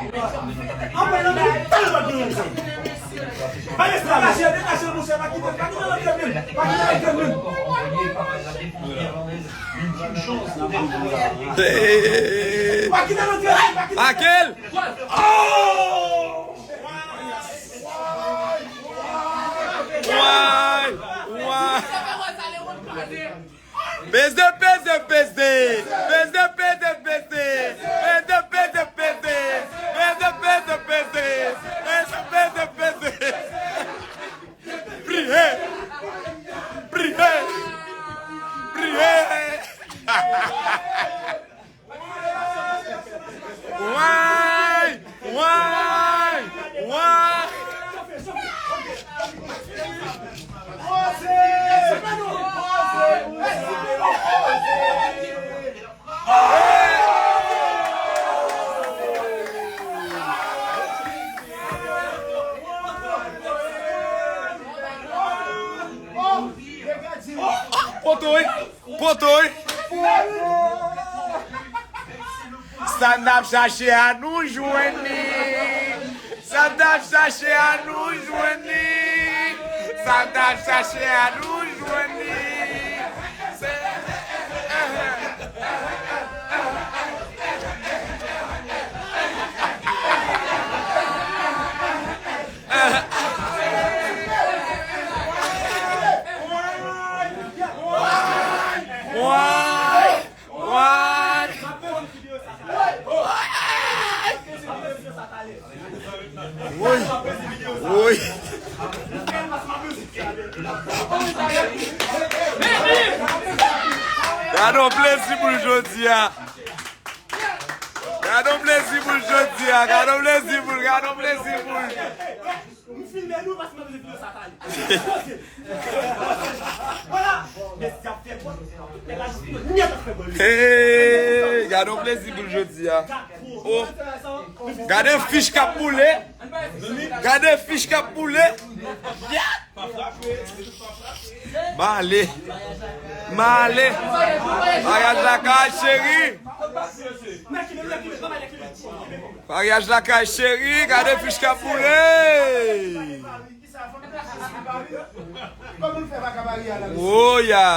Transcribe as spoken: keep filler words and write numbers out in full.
Anmwey, nan men talè pa gen anyen. Pa esklavaj. Detache, detache, monchè, pa kite, pa kite l antre menm. Pa kite l antre menm. Pa kite l antre menm, pa kite l antre menm. Akil! Oh! Why? Why? Peze, peze, peze. Peze, peze, peze. Peze, peze, peze. Peze, peze, peze. Peze, peze, peze. Priye. Priye. Priye. Why? Why? Why? Poto, wi. Poto, wi. Sa n t ap chache a, nou jwenn li. Sa n t ap chache a, nou jwenn li. Sa n t ap chache a, nou jwenn li. Se- Why? Why? Woy! Woy! Gade yon plezi pou l jodi a. Gade yon plezi pou l jodi a. Gade yon plezi pou l. Gade yon plezi pou l. M filme nou paske m ap videyo sa talè. Poze. Vwala. Mesye ap fè bon. Nèg la jis nyèt ap fè bon. Hey, gade yon plezi pou l jodi a. Oh. Gade fich k ap boule. Gade fich k ap boule. Male. Male. Maryaj lakay cheri. Maryaj lakay cheri, gade fich k ap boule. Oya.